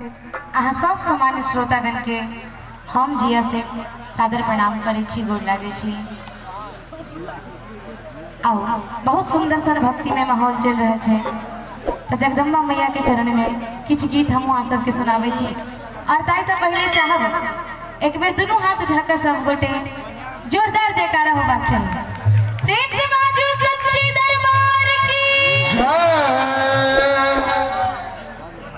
अहाँ सब सामान्य श्रोतागण के हम जिया से सादर प्रणाम करै छी, गोर लागै छी। आओ, बहुत सुंदर सन भक्ति में माहौल चल रहल छै, तऽ जगदम्बा मैया के चरण में किछु गीत हम अहाँ सबके सुनाबै छी। और ताहि से पहिले चाहब एक बेर दुनू हाथ उठा कऽ सब गोटे जोरदार जयकारा होबाक चाही। प्रेम से बाजू सच्चे दरबार की जय।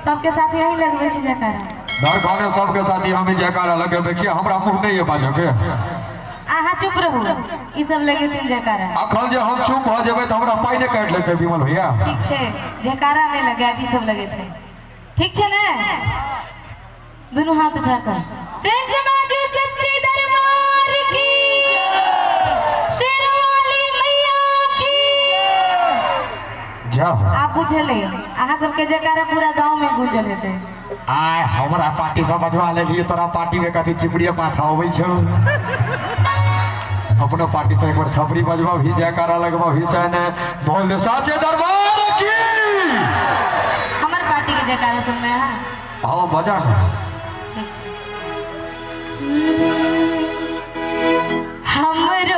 सबके साथ यही लगबै छी जयकारा। दरखाने सबके साथ हम ही जयकारा लगेबै कि हमरा मुँह नहीं है बाजऽ के। अहाँ चुप रहू, ई सब लगेथिन जयकारा। अखन जे हम चुप भऽ जेबै तऽ हमरा पाइ नहि काटि लेतै विमल भैया। ठीक छै, जयकारा नहि लगायब, ई सब लगेथिन। ठीक छै ने? दुनू हाथ उठा कऽ प्रेम से बाजू सच्चे दरबार की, शेरवाली मैया की। जाओ। आप बुझले अहाँ सबके जयकारा पूरा गांव में गूंजल हेतै। आय हमरा पार्टी सब बजवा लेलिए, तोरा पार्टी में कथी चिपड़िया माथा अबै छौ। अपनो पार्टी से एक बार थपड़ी बजवा भी, जयकारा लगवा भी, से ने बोल दे साचे दरबार की। हमर पार्टी के जयकारा सुनबै अहाँ? हाँ, बजा ना। हमरो